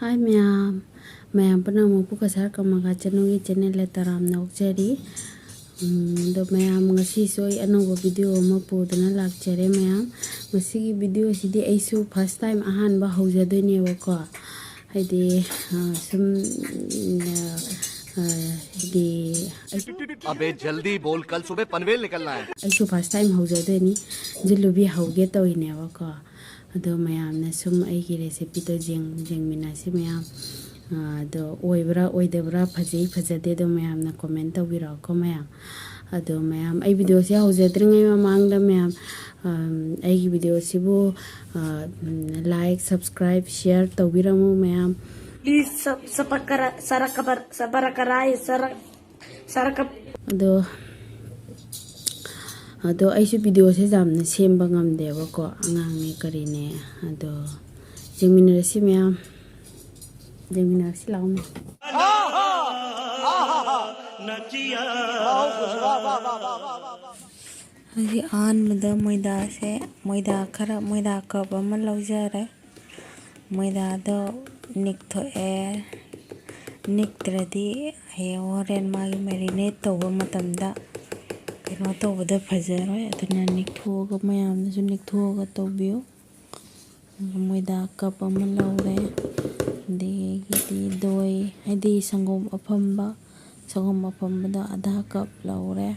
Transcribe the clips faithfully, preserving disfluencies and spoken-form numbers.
ꯍꯥꯏ ꯃꯌꯥꯝ, ꯃꯌꯥꯝ ꯄꯨꯝꯅꯃꯛꯄꯨ ꯀꯁꯥꯔ ꯀꯃꯥꯒꯥ ꯆꯅꯨꯒꯤ ꯆꯦꯅꯦꯜꯗ ꯇꯔꯥꯝꯅ ꯑꯣꯛꯆꯔꯤ꯫ ꯎꯝ, ꯑꯗꯣ ꯃꯌꯥꯝ, ꯉꯁꯤꯁꯨ ꯑꯩ ꯑꯅꯧꯕ ꯚꯤꯗꯤꯑꯣ ꯑꯃ ꯄꯨꯗꯨꯅ ꯂꯥꯛꯆꯔꯦ ꯃꯌꯥꯝ꯫ ꯉꯁꯤꯒꯤ ꯚꯤꯗꯤꯑꯣꯁꯤꯗꯤ ꯑꯩꯁꯨ ꯐꯥꯔꯁ ꯇꯥꯏꯝ ꯑꯍꯥꯟꯕ ꯍꯧꯖꯗꯣꯏꯅꯦꯕꯀꯣ꯫ ꯍꯥꯏꯗꯤ, ꯑ, ꯁꯨꯝ, ꯑ, ꯑ, ꯍꯥꯏꯗꯤ, ꯑꯩ ꯑꯕꯦ ꯖꯜꯗꯤ ꯕꯣꯜ, ꯀꯜ ꯁꯨꯕꯦ ꯄꯟꯋꯦꯜ ꯅꯤꯀꯜꯅꯥ ꯍꯥꯏ꯫ ꯑꯩꯁꯨ ꯐꯥꯔꯁ ꯇꯥꯏꯝ ꯍꯧꯖꯗꯣꯏꯅꯤ, ꯖꯤꯂꯨꯕꯤ ꯍꯧꯒꯦ ꯇꯧꯔꯤꯅꯦꯕꯀꯣ꯫ ꯑꯗꯣ ꯃꯌꯥꯝꯅ ꯁꯨꯝ ꯑꯩꯒꯤ ꯔꯦꯁꯤꯄꯤꯗꯣ ꯌꯦꯡ-, ꯌꯦꯡꯃꯤꯟꯅꯁꯤ ꯃꯌꯥꯝ꯫ ꯑ, ꯑꯗꯣ ꯑꯣꯏꯕ꯭ꯔꯥ ꯑꯣꯏꯗꯕ꯭ꯔꯥ, ꯐꯖꯩ ꯐꯖꯗꯦ, ꯑꯗꯣ ꯃꯌꯥꯝꯅ ꯀꯣꯃꯦꯟ ꯇꯧꯕꯤꯔꯛꯑꯣꯀꯣ ꯃꯌꯥꯝ꯫ ꯑꯗꯣ ꯃꯌꯥꯝ, ꯑꯩ ꯚꯤꯗꯤꯑꯣꯁꯦ ꯍꯧꯖꯗ꯭ꯔꯤꯉꯩ ꯃꯃꯥꯡꯗ ꯃꯌꯥꯝ, ꯑꯝ, ꯑꯩꯒꯤ ꯚꯤꯗꯤꯑꯣꯁꯤꯕꯨ, ꯑ, ꯎꯝ, ꯂꯥꯏꯛ, ꯁꯕꯁꯀ꯭ꯔꯥꯏꯕ, ꯁꯤꯌꯔ ꯇꯧꯕꯤꯔꯝꯃꯨ ꯃꯌꯥꯝ꯫ Please sub-, subscribe, subscribe, subscribe, subscribe꯫ ꯑꯗꯣ, ꯑꯗꯣ ꯑꯩꯁꯨ ꯚꯤꯗꯤꯑꯣꯁꯦ ꯌꯥꯝꯅ ꯁꯦꯝꯕ ꯉꯝꯗꯦꯕꯀꯣ, ꯑꯉꯥꯡꯅꯦ ꯀꯔꯤꯅꯦ꯫ ꯑꯗꯣ ꯌꯦꯡꯃꯤꯟꯅꯔꯁꯤ ꯃꯌꯥꯝ, ꯌꯦꯡꯃꯤꯟꯅꯔꯁꯤ ꯂꯥꯛꯑꯣ ꯃꯌꯥꯝ꯫ ꯍꯧꯖꯤꯛ ꯑꯍꯥꯟꯕꯗ ꯃꯣꯏꯗꯥꯁꯦ, ꯃꯣꯏꯗꯥ ꯈꯔ, ꯃꯣꯏꯗꯥ ꯀꯞ ꯑꯃ ꯂꯧꯖꯔꯦ꯫ ꯃꯣꯏꯗꯥꯗꯣ ꯅꯤꯛꯊꯣꯛꯑꯦ꯫ ꯅꯤꯛꯇ꯭ꯔꯗꯤ ꯍꯌꯦꯡ ꯍꯣꯔꯦꯟ ꯃꯥꯒꯤ ꯃꯦꯔꯤꯅꯦꯠ ꯇꯧꯕ ꯃꯇꯝꯗ ꯀꯩꯅꯣ ꯇꯧꯕꯗ ꯐꯖꯔꯣꯏ꯫ ꯑꯗꯨꯅ ꯅꯤꯛꯊꯣꯛꯑꯒ, ꯃꯌꯥꯝꯅꯁꯨ ꯅꯤꯛꯊꯣꯛꯑꯒ ꯇꯧꯕꯤꯌꯨ꯫ ꯃꯣꯏꯗꯥ ꯀꯞ ꯑꯃ ꯂꯧꯔꯦ꯫ ꯑꯗꯒꯤꯗꯤ ꯗꯣꯏ, ꯍꯥꯏꯗꯤ ꯁꯪꯒꯣꯝ ꯑꯐꯝꯕ, ꯁꯪꯒꯣꯝ ꯑꯐꯝꯕꯗꯣ ꯑꯙꯥ ꯀꯞ ꯂꯧꯔꯦ꯫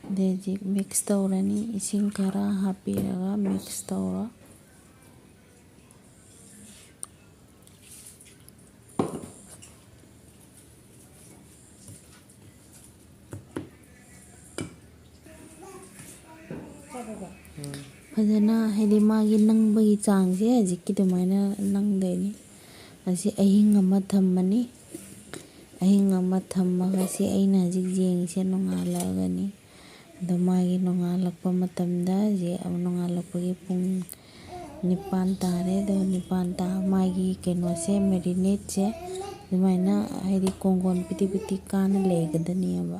ꯑꯗꯩ ꯍꯧꯖꯤꯛ ꯃꯤꯛꯁ ꯇꯧꯔꯅꯤ꯫ ꯏꯁꯤꯡ ꯈꯔ ꯍꯥꯞꯄꯤꯔꯒ ꯃꯤꯛꯁ ꯇꯧꯔꯣ꯫ ꯐꯖꯅ, ꯍꯥꯏꯗꯤ ꯃꯥꯒꯤ ꯅꯪꯕꯒꯤ ꯆꯥꯡꯁꯦ ꯍꯧꯖꯤꯛꯀꯤ ꯑꯗꯨꯃꯥꯏꯅ ꯅꯪꯗꯣꯏꯅꯤ꯫ ꯑꯁꯤ ꯑꯍꯤꯡ ꯑꯃ ꯊꯝꯃꯅꯤ꯫ ꯑꯍꯤꯡ ꯑꯃ ꯊꯝꯃꯒ ꯁꯤ ꯑꯩꯅ ꯍꯧꯖꯤꯛ ꯌꯦꯡꯉꯤꯁꯦ ꯅꯣꯡꯉꯥꯜꯂꯛꯑꯒꯅꯤ꯫ ꯑꯗꯣ ꯃꯥꯒꯤ ꯅꯣꯡꯉꯥꯜꯂꯛꯄ ꯃꯇꯝꯗ ꯍꯧꯖꯤꯛ ꯅꯣꯡꯉꯥꯜꯂꯛꯄꯒꯤ ꯄꯨꯡ ꯅꯤꯄꯥꯟ ꯇꯥꯔꯦ꯫ ꯑꯗꯣ ꯅꯤꯄꯥꯟ ꯇꯥ-, ꯃꯥꯒꯤ ꯀꯩꯅꯣꯁꯦ, ꯃꯦꯔꯤꯅꯦꯠꯁꯦ ꯑꯗꯨꯃꯥꯏꯅ ꯍꯥꯏꯗꯤ ꯀꯣꯡꯒꯣꯟ ꯄꯤꯇꯤꯛ ꯄꯤꯇꯤꯛ ꯀꯥꯅ ꯂꯩꯒꯗꯅꯦꯕ꯫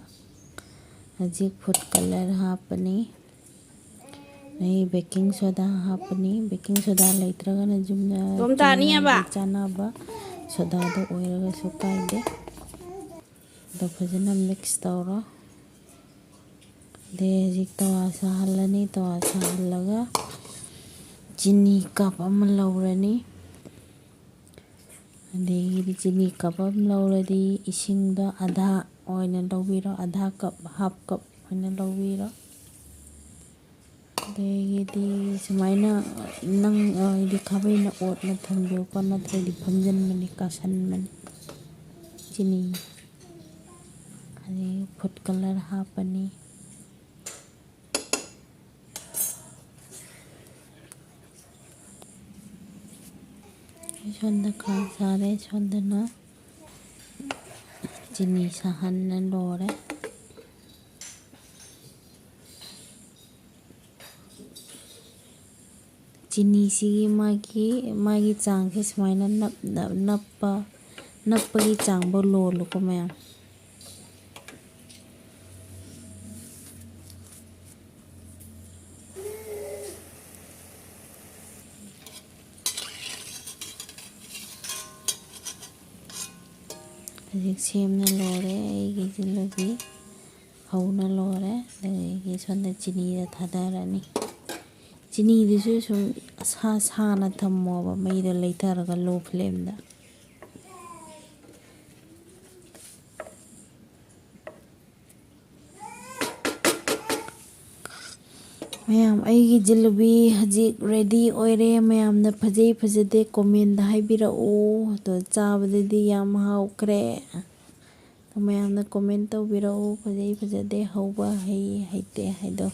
ꯍꯧꯖꯤꯛ ꯐꯨꯗ ꯀꯂꯔ ꯍꯥꯞꯄꯅꯤ꯫ ꯑꯩ baking soda ꯍꯥꯞꯄꯅꯤ꯫ Baking soda ꯂꯩꯇ꯭ꯔꯒꯅ ꯌꯨꯝꯗ ꯇꯣꯝ ꯇꯥꯅꯤꯌꯦꯕ꯫ ꯆꯥꯅꯕ ꯆꯥꯅꯕ sodaꯗꯣ ꯑꯣꯏꯔꯒꯁꯨ ꯀꯥꯏꯗꯦ꯫ ꯑꯗꯣ ꯐꯖꯅ mix ꯇꯧꯔꯣ꯫ ꯑꯗꯩ ꯍꯧꯖꯤꯛ ꯇꯋꯥ ꯁꯥꯍꯜꯂꯅꯤ꯫ ꯇꯋꯥ ꯁꯥꯍꯜꯂꯒ ꯆꯤꯅꯤ cup ꯑꯃ ꯂꯧꯔꯅꯤ꯫ ꯑꯗꯒꯤꯗꯤ ꯆꯤꯅꯤ cup ꯑꯃ ꯂꯧꯔꯗꯤ ꯏꯁꯤꯡꯗꯣ ꯑꯙꯥ ꯑꯣꯏꯅ ꯂꯧꯕꯤꯔꯣ, ꯑꯙꯥ cup, half cup ꯑꯣꯏꯅ ꯂꯧꯕꯤꯔꯣ꯫ ꯑꯗꯒꯤꯗꯤ ꯁꯨꯃꯥꯏꯅ ꯅꯪ, ꯍꯥꯏꯗꯤ ꯈꯥꯕꯩꯅ ꯑꯣꯠꯂ ꯊꯝꯕꯤꯌꯨꯀꯣ, ꯅꯠꯇ꯭ꯔꯗꯤ ꯐꯝꯖꯟꯕꯅꯤ, ꯀꯥꯁꯟꯕꯅꯤ ꯆꯤꯅꯤ꯫ ꯑꯗꯒꯤ food colour ꯍꯥꯞꯄꯅꯤ꯫ ꯁꯣꯝꯗ ꯈꯥꯡ ꯁꯥꯔꯦ, ꯁꯣꯝꯗꯅ ꯆꯤꯅꯤ ꯁꯥꯍꯟꯅ ꯂꯣꯏꯔꯦ꯫ ꯆꯤꯅꯤꯁꯤꯒꯤ ꯃꯥꯒꯤ, ꯃꯥꯒꯤ ꯆꯥꯡꯁꯦ ꯁꯨꯃꯥꯏꯅ ꯅꯞ-, ꯅꯞ-, ꯅꯞꯄ, ꯅꯞꯄꯒꯤ ꯆꯥꯡꯐꯥꯎ ꯂꯣꯜꯂꯨꯀꯣ ꯃꯌꯥꯝ꯫ ꯍꯧꯖꯤꯛ ꯁꯦꯝꯅ ꯂꯣꯏꯔꯦ ꯑꯩꯒꯤ ꯖꯤꯂꯤꯕꯤ꯫ ꯍꯧꯅ ꯂꯣꯏꯔꯦ꯫ ꯑꯗꯒꯤ ꯁꯣꯝꯗ ꯆꯤꯅꯤꯗ ꯊꯥꯗꯔꯅꯤ꯫ ꯆꯤꯅꯤꯗꯨꯁꯨ ꯁꯨꯝ ꯁꯥ-, ꯁꯥꯅ ꯊꯝꯃꯣꯕ, ꯃꯩꯗꯣ ꯂꯩꯊꯔꯒ low flameꯗ꯫ ꯃꯌꯥꯝ, ꯑꯩꯒꯤ ꯖꯤꯂꯤꯕꯤ ꯍꯧꯖꯤꯛ ready ꯑꯣꯏꯔꯦ꯫ ꯃꯌꯥꯝꯅ ꯐꯖꯩ ꯐꯖꯗꯦ commentꯗ ꯍꯥꯏꯕꯤꯔꯛꯎ꯫ ꯑꯗꯣ ꯆꯥꯕꯗꯗꯤ ꯌꯥꯝ ꯍꯥꯎꯈ꯭ꯔꯦ꯫ ꯑꯗꯣ ꯃꯌꯥꯝꯅ comment ꯇꯧꯕꯤꯔꯛꯎ, ꯐꯖꯩ ꯐꯖꯗꯦ, ꯍꯧꯕ ꯍꯩ ꯍꯩꯇꯦ ꯍꯥꯏꯗꯣ꯫